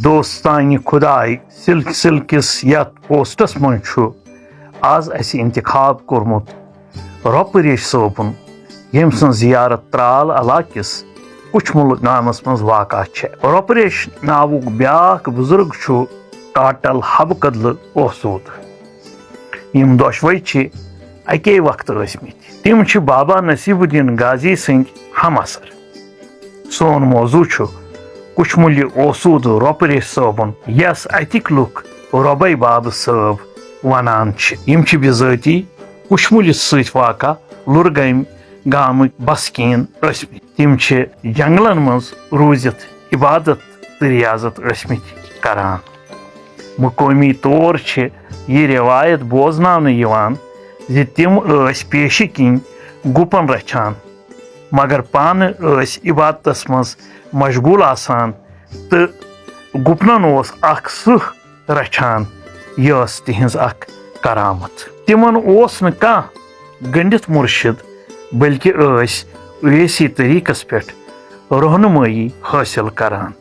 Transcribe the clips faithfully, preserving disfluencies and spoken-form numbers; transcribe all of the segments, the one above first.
دوستانہِ خداے سلسلہٕ کِس یتھ پوسٹس منٛز چھُ از اسہِ انتخاب کوٚرمُت رۄپہٕ ریش صٲبُن، ییٚمۍ سٕنٛز زیارت ترال علاقہٕ کِس کُچھمُل گامس منٛز واقع چھےٚ۔ رۄپہٕ ریش ناوُک بیاکھ بُزرگ چھُ کاٹل حبہٕ کدلہٕ اوسوٗد۔ یِم دۄشوے چھِ اَکے وقتہٕ ٲسمٕتۍ۔ تِم چھِ بابا نصیب الدین غازی سٕنٛدۍ ہم عصر۔ سون موضوع چھُ کُچھمُلہِ اوسوٗد رۄپہٕ ریش صٲبُن، یَس اَتِکۍ لُکھ رۄبَے بابہٕ صٲب وَنان چھِ۔ یِم چھِ بِذٲتی کُچھمُلِس سۭتۍ واقع لُرگٲمۍ گامٕکۍ بسکیٖن ٲسمٕتۍ۔ تِم چھِ جنگلن منٛز روٗزِتھ عبادت تہٕ ریاضت ٲسمٕتۍ کران۔ مقٲمی طور چھِ یہِ رٮ۪وایت بوزناونہٕ یِوان زِ تِم ٲسۍ پیشہٕ کِنۍ گُپن رچھان، مگر پانہٕ ٲسۍ عبادتس منٛز مشغول آسان تہٕ گُپنن اوس اکھ سٕہہ رچھان۔ یہِ ٲس تِہنٛز اکھ کرامت۔ تِمن اوس نہٕ کانٛہہ گٔنڈِتھ مرشد، بلکہِ ٲسۍ اویسی طریقس پٮ۪ٹھ رہنمٲیی حٲصِل کران،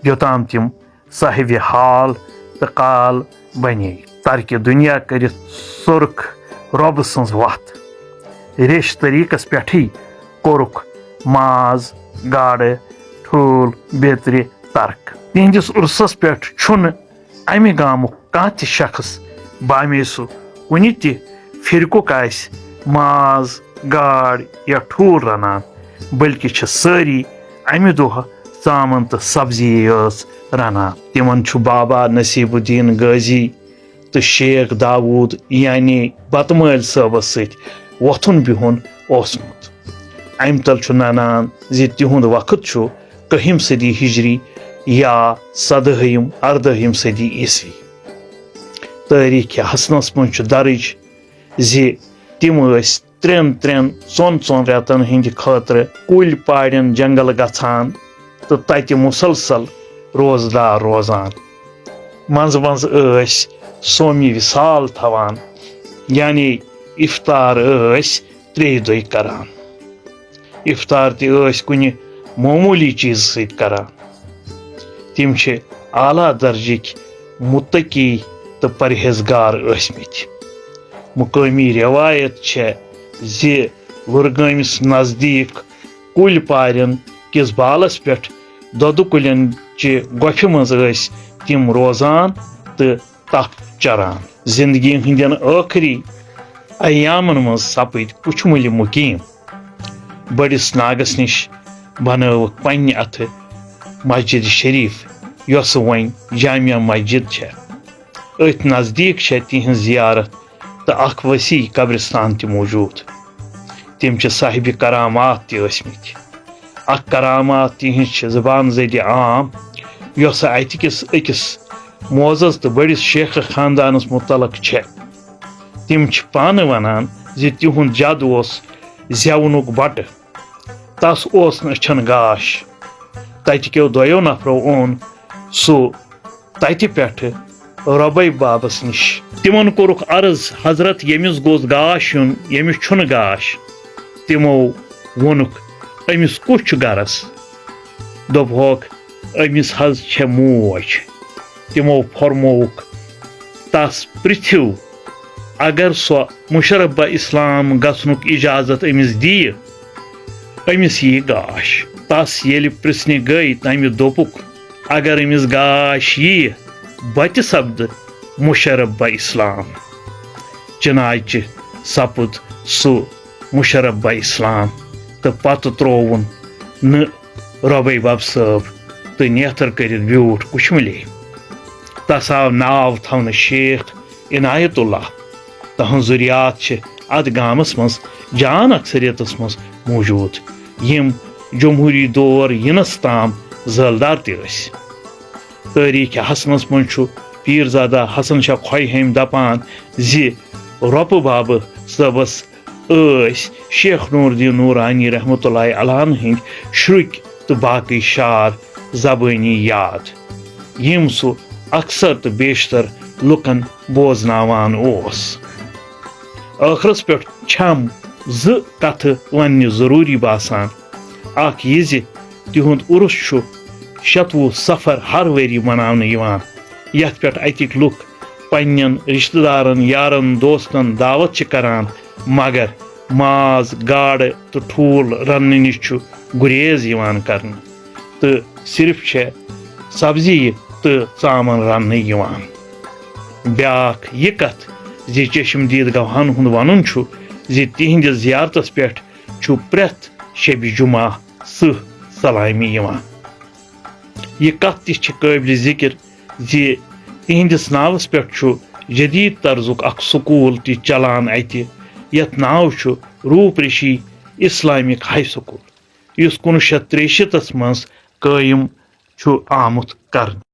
یوٚتام تِم صاحبِ حال تہٕ قال بنے۔ ترکِ دُنیا کٔرِتھ سوٚرُکھ رۄبہٕ سٕنٛز وَتھ۔ ریٚش طریٖقس پٮ۪ٹھٕے کوٚرُکھ ماز، گاڈٕ، ٹھوٗل، بیترِ ترک۔ تِہنٛدِس عُرسس پٮ۪ٹھ چھُنہٕ امہِ گامُک کانٛہہ تہِ شخص، بامے سُہ کُنہِ تہِ فرقُک آسہِ، ماز، گاڈ یا ٹھوٗل رنان، بلکہِ چھِ سٲری امہِ دۄہ ژامن تہٕ سبزی یٲژ رنان۔ تِمن چھُ بابا نصیب الدین غازی تہٕ شیخ داوود یعنی بتہٕ مٲلۍ صٲبس سۭتۍ وۄتھُن بِہُن اوسمُت۔ امہِ تل چھُ ننان زِ تِہُنٛد وقت چھُ کٔہِم صدی ہجری یا سدٲہِم اردٲہِم صدی عیسوی۔ تٲریٖخ حسنس منٛز چھُ درٕج زِ تِم ٲسۍ ترٛٮ۪ن ترٛٮ۪ن ژۄن ژۄن رٮ۪تن ہٕنٛدِ خٲطرٕ کُلۍ پارٮ۪ن جنگل گژھان تہٕ تتہِ مُسلسل روزدار روزان۔ منٛزٕ منٛزٕ ٲسۍ صومہِ وِصال تھاوان، یعنی افطار ٲسۍ ترٛیٚیہِ دۄہہِ کران۔ افطار تہِ ٲسۍ کُنہِ معموٗلی چیٖزٕ سۭتۍ کران۔ تِم چھِ اعلیٰ درجٕکۍ متقی تہٕ پرہیزگار ٲسمٕتۍ۔ مقٲمی رٮ۪وایت چھےٚ زِ لُرگٲمِس نزدیٖک کُلۍ پارٮ۪ن کِس بالس پٮ۪ٹھ دۄدٕ کُلٮ۪ن چہِ گۄپھِ منٛز ٲسۍ تِم روزان تہٕ تپھ چران۔ زندگی ہٕنٛدٮ۪ن ٲخری ایامن منٛز سپٕدۍ کُچھمُلۍ مُقیٖم۔ بٔڑِس ناگس نِش بنٲوٕکھ پننہِ اتھٕ مسجد شریف، یۄسہٕ وۄنۍ جامع مسجد چھےٚ۔ أتھۍ نزدیٖک چھےٚ تِہنٛز زیارت تہٕ اکھ وسیع قبرستان تہِ موجود۔ تِم چھِ صاحبِ کرامات تہِ ٲسمٕتۍ۔ اکھ کرامات تِہنٛز چھِ زبان زدِ عام، یۄسہٕ اتہِ کِس أکِس معزز تہٕ بٔڑِس شیخہٕ خاندانس متعلق چھےٚ۔ تِم چھِ پانہٕ ونان زِ تِہُنٛد جد اوس زٮ۪ونُک بٹہٕ۔ تس اوس نہٕ أچھن گاش۔ تتہِ کیو دۄیو نفرو اوٚن سُہ تتہِ پٮ۪ٹھٕ رۄبے بابس نِش۔ تِمن کوٚرُکھ عرض، "حضرت، ییٚمِس گوٚژھ گاش یُن، ییٚمِس چھُنہٕ گاش؟" تِمو ووٚنُکھ، "أمِس کُس چھُ گرس؟" دوٚپہوکھ، "أمِس حض چھےٚ موج۔" تِمو فرمووُکھ، "تس پرٛژھِو، اگر سۄ مُشرف بہ اسلام گژھنُک اجازت أمِس دِیہِ، أمِس یِیہِ گاش۔" تس ییٚلہِ پرٛژھنہِ گٔے، تمہِ دوٚپُکھ، "اگر أمِس گاش یِیہِ، بہٕ تہِ سپدٕ مُشرف بہ اسلام۔" چناچہِ سپُد سُہ مُشرف بہ اسلام تہٕ پتہٕ ترووُن نہٕ رۄبے بب صٲب تہٕ نیتھر کٔرِتھ بیوٗٹھ کُچھمُلے۔ تس آو ناو تھاونہٕ شیخ عنایت اللہ۔ تہنٛز ذُریات چھِ اتھ گامس منٛز جان اکثریتس منٛز موجود، یِم جمہوری دور یِنس تام زٲلدار تہِ ٲسۍ۔ تٲریٖخ حسنس منٛز چھُ پیٖرزادہ حسن شاہ کھۄے ہیٚمۍ دپان زِ رۄپہٕ بابہٕ صٲبس ٲسۍ شیخ نور الدین نورانی رحمتہ اللہ علیہ ہٕنٛدۍ شرُکۍ تہٕ باقٕے شعر زبٲنی یاد، یِم سُہ اکثر تہٕ بیشتر لُکن بوزناوان اوس۔ ٲخرس پٮ۪ٹھ چھم زٕ کتھٕ وننہِ ضروٗری باسان۔ اکھ یہِ زِ تِہُنٛد عُرُس چھُ شتوُہ صفر ہر ؤری مناونہٕ یِوان، یتھ پٮ۪ٹھ اتِکۍ لُکھ پننٮ۪ن رشتہٕ دارن، یارن، دوستن دعوت چھِ کران، مگر ماز، گاڈٕ تہٕ ٹھوٗل رننہٕ نِش چھُ گُریز یِوان کرنہٕ تہٕ صرف چھےٚ سبزی تہٕ ژامن رننہٕ یِوان۔ بیٛاکھ یہِ کتھ زِ چشم دید گواہن ہُنٛد ونُن چھُ زِ تِہنٛدِس زیارتس پٮ۪ٹھ چھُ پرٛٮ۪تھ شبِ جمعہ سٕہہ سلامہِ یِوان۔ یہِ کتھ تہِ چھِ قٲبلِ ذِکر زِ تِہنٛدِس ناوس پٮ۪ٹھ چھُ جدید طرزُک اکھ سکوٗل تہِ چلان اتہِ، یتھ ناو چھُ روٗپ ریشی اسلامک ہائی سکوٗل، یُس کُنوُہ شیٚتھ ترٛیٚیہِ شیٖتس منٛز قٲیِم چھُ آمُت کرنہٕ۔